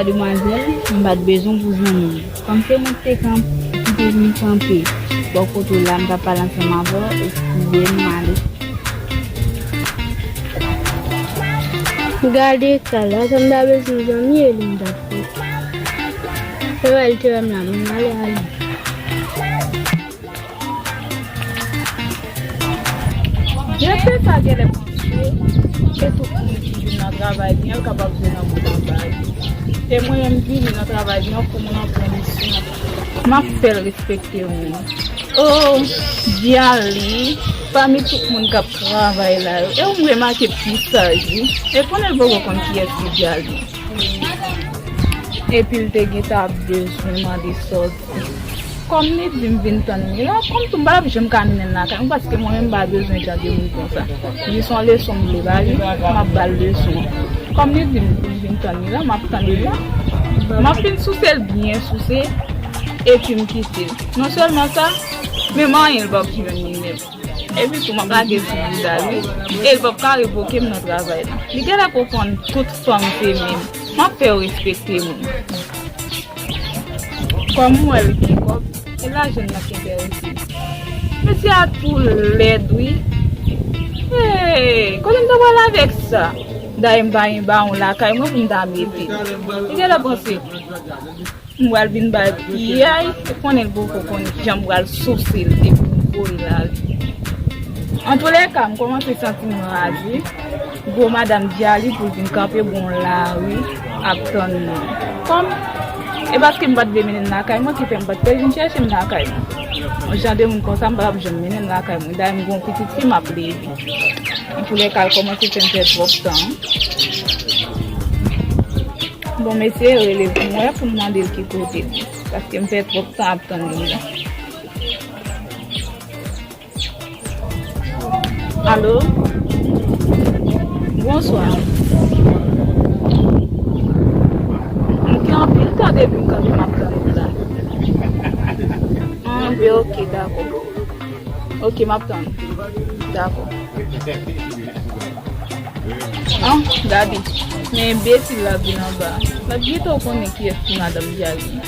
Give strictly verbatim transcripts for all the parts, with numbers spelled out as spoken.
Demwazèl, m pa t bezwen pou zanmi m. Kòm se mwen ki te kanp-, ki te vin kanpe bò kote w la, m t ap pale ansanm avè w, eskize m, m ale. Gade sa la, sa m ta bezwen zanmi e li m t ap fè. Se wè l te wè m la, m ale, ale. Direktè sa genlè panse se tout moun ki vin nan travay li an kapab jwenn anpil anba li. E mwen menm vini nan travay li an pou mwen an pran misyon. M ap fè l respekte mwen. Oh, Dialy, pami tout moun k ap travay la yo, e ou m remake pi saj wi. E konnen l poko konn kiyès ki Dialy. Epi l te gentan ap bezwen mande sòti. Kòm li di m vin tann li la, kòm tou m pa t ap janm ka mennen l lakay mwen, paske mwen menm m pa bezwen jan de moun konsa. Li se yon leson m vle ba li, m ap ba l leson an. Kòm li di m pou m vin tann li la, m ap tann li la. M ap fin souse l byen souse, epi m kite l. Non sèlman sa, menm anyen l p ap jwenn li menm. Epi tou, m ap lage sou bouda l wi. E l p ap ka revoke m nan travay la. Li genlè konprann tout fanm se menm. M ap fè yo respekte mwen. Kòm m wè l gen kòb, e lajan l nan k enterese m. Mesye a tou lèd wi. Hey, kote m ta pral avèk sa? Dayè m pa gen bawon lakay mwen pou m ta mete. Li genlè panse m pral vin ba l piyay, ou konnen l poko konn jan m pral souse l depi m voye l ale. Antoulèka, m kòmanse santi m raz wi. Gwo madanm Dialy pou l vin kanpe bò yon lari ap tann mwen. Kòm, e paske m pa t vle mennen l lakay mwen ki fè m pa t vle vin chèche m lakay mwen. Yon jan de moun konsa, m pa t ap janm mennen l lakay mwen. Dayè, m gen yon pitit fi, m ap leve. Antoulèka, l kòmanse fè m fè twòp tan. Bon, mesye rele pou mwen pou m mande l ki kote l ye, paske m fè twòp tan ap tann li la. Alo? Bonswa. M gen anpil tan depi m kanpe m ap tann ou la. Anben, oke, dakò. Oke, m ap tann. Dakò. An, gade. Men enbesil la vin anba. L ap gentan konnen kiyès ki madanm Dialy.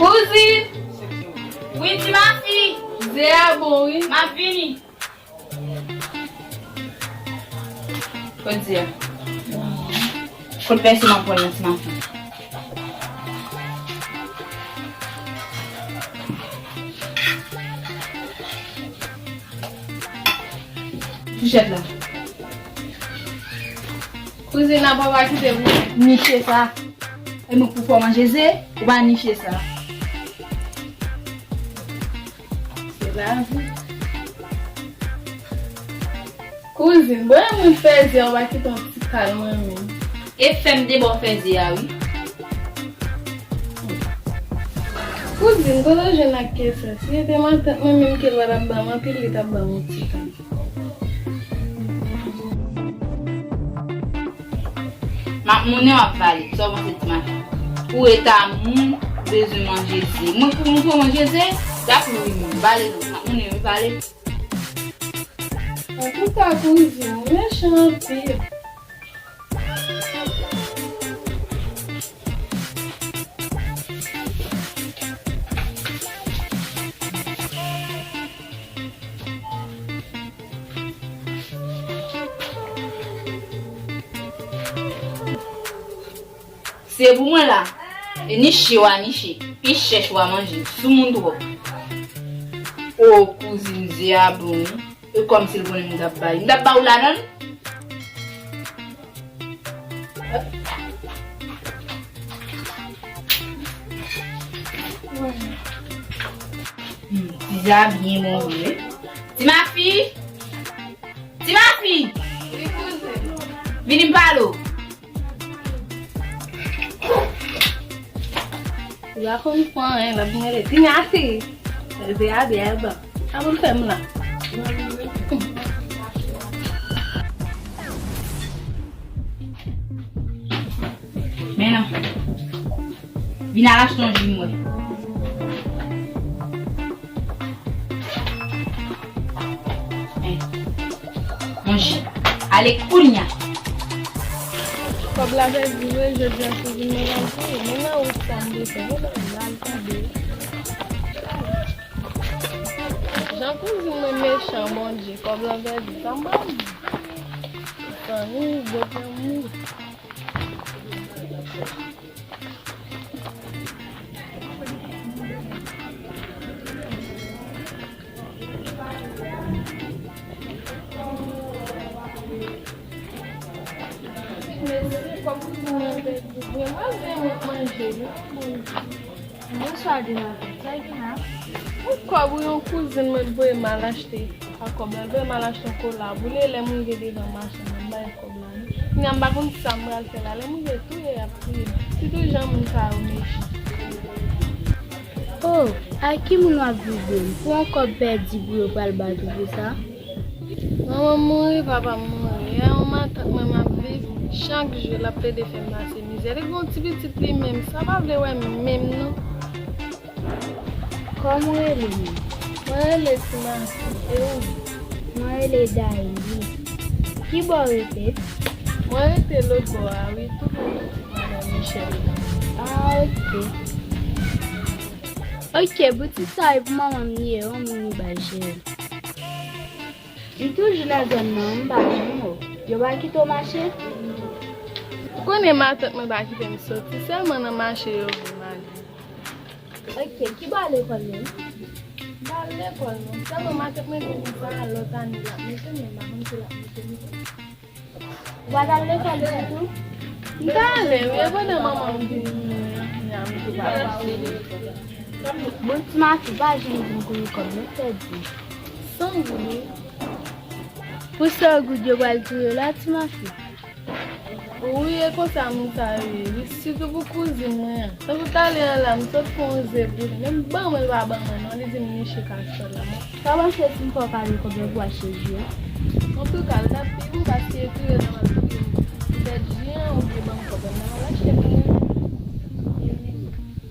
Kouzin! Wi, ti mafi! Ze a bon, wi. M ap vini. Kote ze a? Kot pèsi m ap pran nan ti mafi? Fouchèt la. Kouzin, apa w pa kite m niche sa? E mwen pou fè w manje ze, ou pa niche sa. Se lavi. Kouzin, bon, lè moun fè ze a, ou pa kite yon ti kal mwen menm. E fè m de bò fè ze a, wi. Kouzin, kote w jwenn ak kesyon? Si se te matant mwen menm ke l pa t ap ban m anpil, li t ap ban m yon ti kal. M ap mounen w ap pale. Sa w panse ti mafi? Ou eta moun bezwen manje ze. Mwen pou mwen manje ze, y ap ri m. Pale non. M ap mounen wi pale. Antouka kouzin, ou mechan anpil. Se pou mwen la. E niche w a niche. Pi chèch w a manje. Soumoun twòp. O, kouzin ze a bon wi. E kòmsi l konnen m t ap ba li. M t ap ba w ladan l? Hmm, ti ze a byen bon vre. Ti mafi! Ti mafi! Wi, kouzin. Vini m pale w. Li pa konn fè anyen, l ap mele. Ti mafi! Ze a byen bon. Sa pou l fè m la? Vin al achte yon ji m wè. Eh, yon ji. Ale kounye a. Kòb la pèdi vre, jodi a se vin nan lal touye. Men nan wout sa m te fè, men nan lal tonbe. Jan kouzin mwen mechan, Bondye, kòb la pèdi, sa m pral di? Zanmi, bòt lanmou. Mesye, kòb kouzin mwen pèdi vre, mwen gen manje wi. Bonswa, demoiselle. Sa ki la? Yon kòb wi, yon kouzin mwen voye m al achte. A kòb la, voye m al achte yon kola boule, lè m rive devan machin nan, m bay kòb la. Kounye a m pa konn sa m pral fè la. Lè m rive touye y ap touye m. Sitou jan moun sa yo mechan. Oh, ak ki moun w ap viv menm? Pou yon kòb pèdi pou yo pral bat ou pou sa? Manman m mouri, papa m mouri. E yon matant mwen m ap viv, chak jou l ap plede fè m pase mizè. Li gen yon ti pitit li menm, sa pa vle wè m menm non. Kòman w rele menm? Mwen rele Ti Mafi. E ou? Mwen rele Dayli. Ki bò w rete? Mwen rete lòt bò a wi, tou prè pitit madan Michel la. Ah, ok. Ok, boutik sa e pou manman m li ye, yon moun li bay jere. M toujou nan zòn nan, m pa janm wè w. Yo pa kite w mache? Ou konnen matant mwen pa kite m soti, sèlman nan mache yo vin m ale. Ok, ki bò lekòl menm? M pa al lekòl non, sèlman matant mwen te di sa lòt ane l ap mete, men m pa konn si l ap mete m. Ou pa t al lekòl ditou? M t ale wi, e pandan manman m vin mouri an, kounye a m tou pa al lekòl. Bon, Ti Mafi, pa janm di m kote kòb mwen pèdi. San goud wi. Pou san goud yo pral touye w la, Ti Mafi? Wi, e konsa moun sa yo ye wi, sitou pou kouzin mwen an. Tankou talè an la, m sot fè yon ze pou li, men m ban mwen, l pa ban mwen non, li di m niche kastòl la. Sa w panse si m fè w kado kòb la pou w achte ji a? Antouka, l t ap pi bon paske e touye l nan m ap touye m. Poutèt ji an, ou byen ban m kòb la, m t ap al achte pou mwen.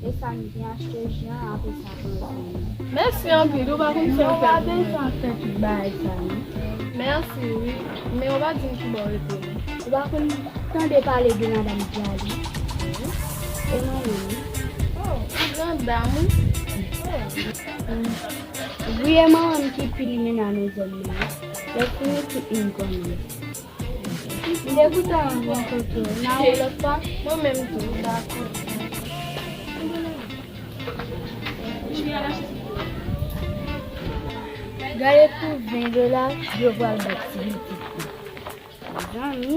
E sa m byen achte ji an, apre sa pran swen mwen. Mèsi anpil, ou pa konn sa w fè pou mwen. Non, w pa bezwen fè tout bagay sa non. Mèsi wi, men ou pa di m ki bò w rete non. Ou pa konn tande pale de madanm Djali? Wi. E mwen menm wi. Oh, ou gran dam wi. Oh. Wi, e manman m ki pi limena nan zòn nan. Lè fini tout moun konnen. M te kontan rankontre w. N a wè lòt fwa? Mwen menm tou, dakò. Gade pou ven dola, yo pral bat ti pitit li. Mezanmi.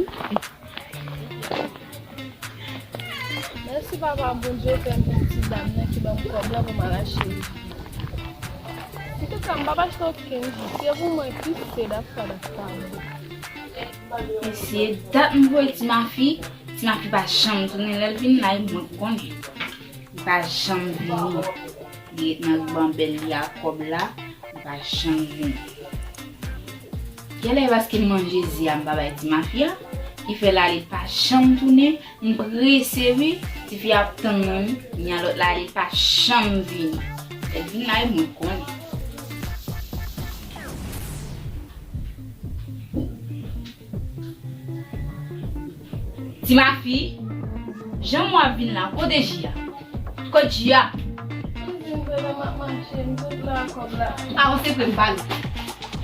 Mèsi papa Bondye fè m yon ti dam nan ki ban m kòb la pou m al achte. Antouka, m p ap achte okenn ji. Se pou mwen ki se dafwa dafwa. Mesye, dat m voye Ti Mafi, Ti Mafi pa janm tounen. Lè l vin la, e mwen k konnen. Li pa janm vini. Li ret nan ribanbèl li a kòb la, li pa janm vini. Genlè e paske m manje ze a m pa bay Ti Mafi a, ki fè l ale, li pa janm tounen. M prese wi, tifi a ap tann mwen wi. Kounye a lòt la ale, li pa janm vini. Lè l vin la, e mwen k konnen. Ti Mafi, jan w ap vin la, kote ji a? Kot ji a? Kouzin, pandan m ap mache, m sot la kòb la. Avanse pre m pale.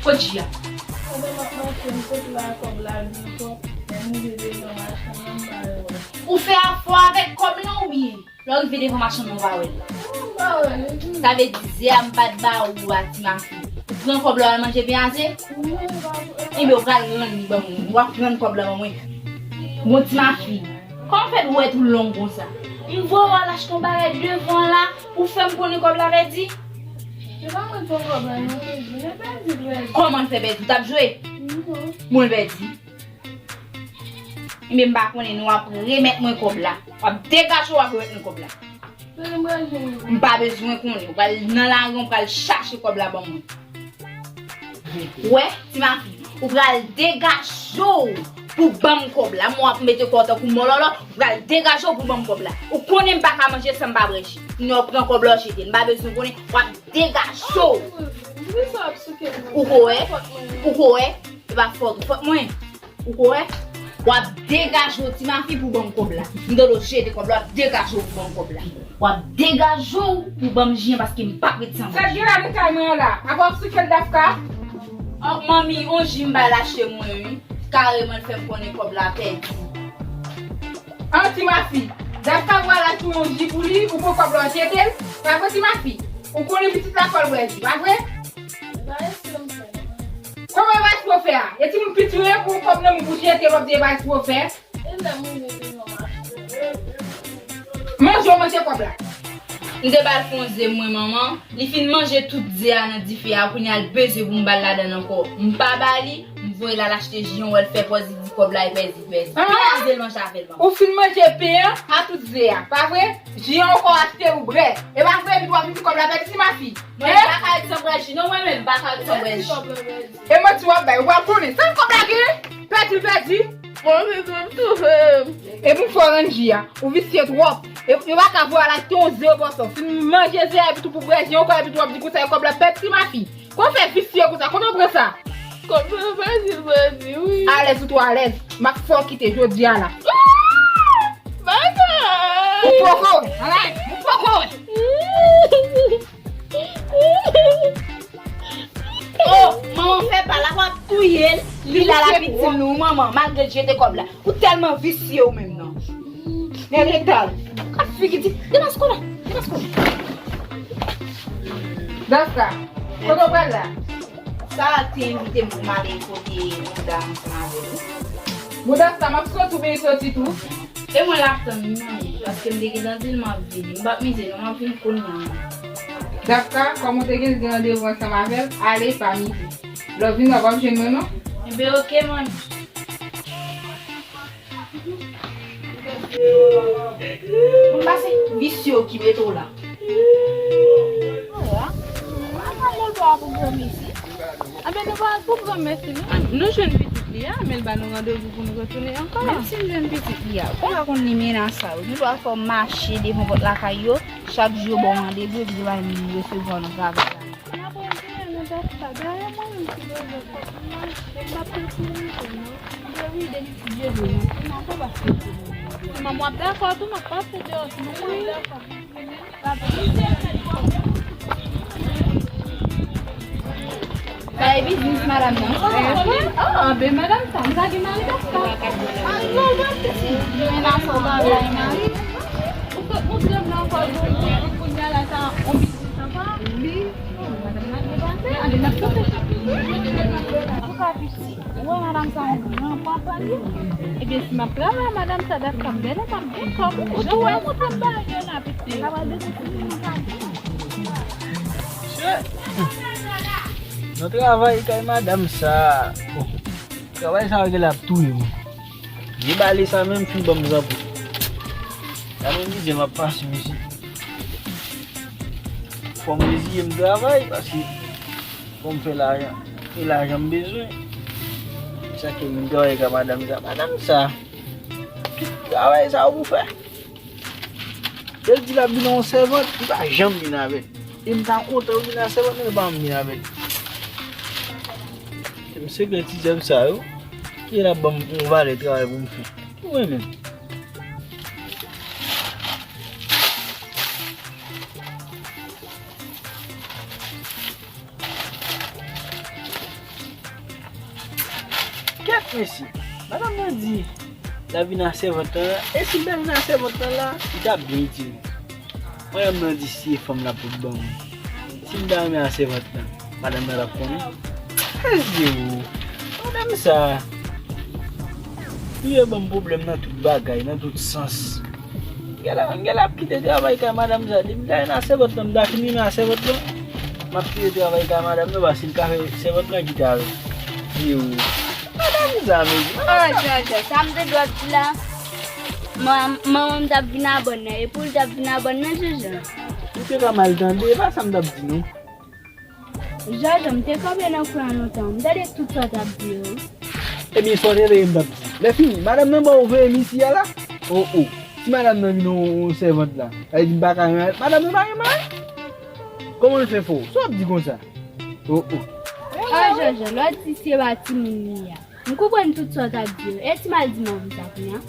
Kot ji a? Pandan m ap mache, m sot la kòb la, vin fò, lè m rive devan machann nan, m pa wè l. Ou fè afè avèk kòb lan oubyen? Lè w rive devan machann nan, ou pa wè l. Sa vle di, ze a m pa t ba ou a, Ti Mafi. Ou pran kòb la, w al manje pen ase? Enben, ou pral rann li ban mwen. W ap rann kòb la ban mwen. Bon, Ti Mafi, kòman w fè dwèt ou long konsa? M voye w al achte yon bagay devan la, ou fè m konnen kòb la pèdi? Se pa mwen k pran kòb la, non, Kouzin. Li pèdi, pèdi. Kòman l fè pèdi? Ou t ap jwe? Non. Bon, l pèdi. Ebyen, m pa konnen non, w ap remèt mwen kòb la. W ap degaje w, w ap remèt mwen kòb la. M pa bezwen konnen. Ou pral nan lari, ou pral chache kòb la ban mwen. Wè, Ti Mafi, ou pral degaje w. pou ban m kòb la. Mwen w ap mete kò w tankou mòlòlò, ou pral degaje w pou ban m kòb la. Ou konnen m pa ka manje san m pa bwè ji. Kounye a w pran kòb la w jete. M pa bezwen konnen, w ap degaje w. Ou ko wè? Ou ko wè? E pa fòt ou, fòt mwen. Ou ko wè? W ap degaje w, Timafi, pou ban m kòb la. M tande w jete kòb la, w ap degaje w pou ban m kòb la. W ap degaje w pou ban m ji an paske m p ap ret san manje. Sa k gen ladan kay mwen an la? Apa w ap souke l, Dafka? Oh, manmi, on ji m bay l achte mwen, wi. Kareman l fè m konnen kòb la pèdi. An, Timafi, Dafka pral achte yon ji pou li, ou pran kòb la w jete l? Pa vre, Timafi? Ou konnen pitit la fò l bwè ji, pa vre? Kòman e pa espre w fè a? E timoun piti w ye pou yon kòb nan men w pou jete l w ap di e pa espre w fè? Manje w manje kòb la. M te ba l fè yon ze mwen, manman. Li fin manje tout ze a nan dife a, kounye a l bezwen pou m ba l ladan l ankò. M pa ba li, m voye l al achte ji an, wè l fè pòz, li di kòb la e pèdi, pèdi. Pen a ze l manje avè l, manman. Ou fin manje pen an a tout ze a, pa vre? Ji an ankò achte l ou bwè. E pa vre, epi w ap di kòb la pèdi, Timafi. Mwen m pa ka ret san bwè ji, non, mwen menm m pa ka ret san bwè ji. E manti w ap bay, ou pral konnen. Sa kòb la gen? Pèdi l pèdi. Mwen menm m sove m. Epi m fè w rann ji a. Ou visye twòp. E yo pa ka voye al achte yon ze bò sa. Fin manje ze a epi tou pou bwè ji ankò epi tou w ap di konsa e kòb la pèdi, Timafi. Kòman w fè visye konsa? Kote w pran sa? Kòb la pèdi l pèdi, wi. Alèz ou twò alèz. M ap fè w kite jodi a la. Bagay! Ou poko wè. Alright. Ou poko wè. Oh, manman fè pa la, w ap touye l. Li la la pitit nou, manman, malgre l jete kòb la. Ou tèlman visye ou menm nan. Nèg letal. Ka figi di, demas kola, demas kola. Dafka, kote w pral la? Sa te envite m pou m ale kote yon dam ansanm avè l, wi. Bon, Dafka, m ap soti oubyen li soti tou? E mwen l ap tann wi, manmi, paske m te gentan di l m ap vini. M p ap mize non, m ap vin kounye a menm. Dafka, kòm ou te gentan gen randevou ansanm avè l, ale, pa mize. Lè w vini, w ap jwenn mwen non. Enben, oke, manmi. Bon, pase, visye w ki mete w la. Ala, mwen pa pou granmesi. Anben, nou pa pou granmesi, non. Nou jwenn pitit li a, men l ba nou randevou pou nou retounen ankò. Menm si n jwenn pitit li a, ou pa konn li menas sa yo. Nou dwe fè w mache devan pòt lakay yo, chak jou yo ba w randevou, epi yo pa janm resevwa w nan travay la. N ap rete nan dat sa. Dayè, mwen menm, si Bondye fè pou mwen, m p ap retire non. Mwen wi, depi si Dye vle, non. Si manman w ap dakò tou, m ap pase deyò. Si manman w ap dakò. Sa e biznis madanm nan. Ah, ben madanm sa, m ta gen mari Dafka. Ah, non, mwen piti. Mwen la sa w pa vle mari. Ou sot montre m nan kò l, kounye a la sa, on biznis ankò. Wi. Madanm nan depase, ale n ap soti. Antouka, piti, ou wè madanm sa yon gran papa li. Ebyen, si m ap travay a madanm sa, dat k ap bèl, m ap gen kòb. Ou tou wè, montre m bagay yo la, piti. L ap al dekouvri m pa di. Mesye, nan travay kay madanm sa. Bon, travay sa yo genlè ap touye mwen. Vye bale sa menm fin ban m zanpou. Gade mizè m ap pase, mesye. Fò m reziye m travay, paske fò m fè lajan. E lajan m bezwen. Sa ke vin travay ak madanm sa. Madanm sa. Travay sa ou pou fè. Lè l di l ap vin yon sèvant, li pa janm vin avè l. E m ta kontan yo vin ak sèvant, men yo pa janm vin avè l. Se m sekrè ti zèv sa yo. Ki la ban m yon valè travay pou m fè. Mwen menm. Kèt mesye, madanm nan di l ap vin ak sèvant lan la, e si l ta vin ak sèvant lan la, li t ap byen itil mwen. Madanm nan di si e fanm l ap pot ban mwen. Si m ta renmen ak sèvant lan, madanm nan t ap konnen. Mesye o, madanm sa, li vle ban m pwoblèm nan tout bagay, nan tout sans. Genlè, genlè ap kite travay kay madanm sa. Depi m ta vin ak sèvant lan, m ta fin renmen ak sèvant lan. M ap kite travay kay madanm nan, paske l ka fè sèvant lan kite avè l. Yo. Madanm sa, mesye. Oh, Jòjò, sa m te dwe di la. Man-, manman m t ap vin a bòn nan, e pou l t ap vin a bòn nan, Jòjò. Ou te ka mal tande, e pa sa m t ap di, non. Jòjò, m te kanpe nan kwen an lontan. M tande tout sa w t ap di yo. Ebyen, sa w te vle m t ap di. Lè fini, madanm nan ba w veye m isi a la? O, o. Si madanm nan vin yon, yon sèvant la, sa vle di m pa ka renmen avè l? Madanm nan pa renmen avè l? Kòman l fè fè w? Sa w ap di konsa? O, o. Ah, Jean-Jean, lè w di se pa timoun li a. M konprann tout sa w t ap di yo. E si m al di manman m sa kounye a?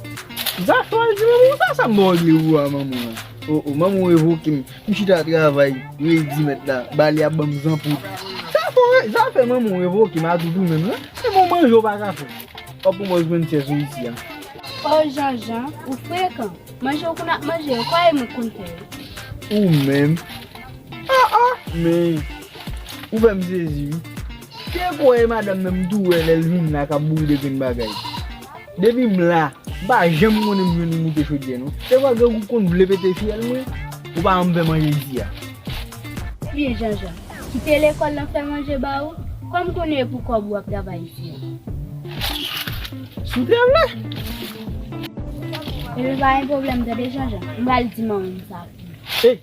Zafè w al di manman w sa, sa m ba w regle pou a manman w la. O, o, manman w revoke m. M chita travay, redi mèt la, bale ap ban m zanpoud. Zafè, zafè manman w revoke m a tout ou menm, non? Se bon manje w pa ka fè. W ap pran bòz grenn chèz ou isi a. O Jean-Jean, ou frekan. Manje w konn ap manje yo, kwaye mwen konn fè yo. Ou menm. Ah, ah, men. Ou fè m sezi, wi. Te kwè e madanm nan m tou wè lè l vin la k ap boule grenn bagay. Depi m la, m pa janm konnen m jwenn li moute chodyè, non. Se vre, grangou konn vle pete fyèl mwen, ou pa janm fè manje isi a. Byen, Jean-Jean, kite lekòl lan fè manje ba ou, kòm konnen e pou kòb ou w ap travay isi a. Si w te vle. Ebyen, pa gen pwoblèm, tande, Jean-Jean. M pral di manman m sa. Hey!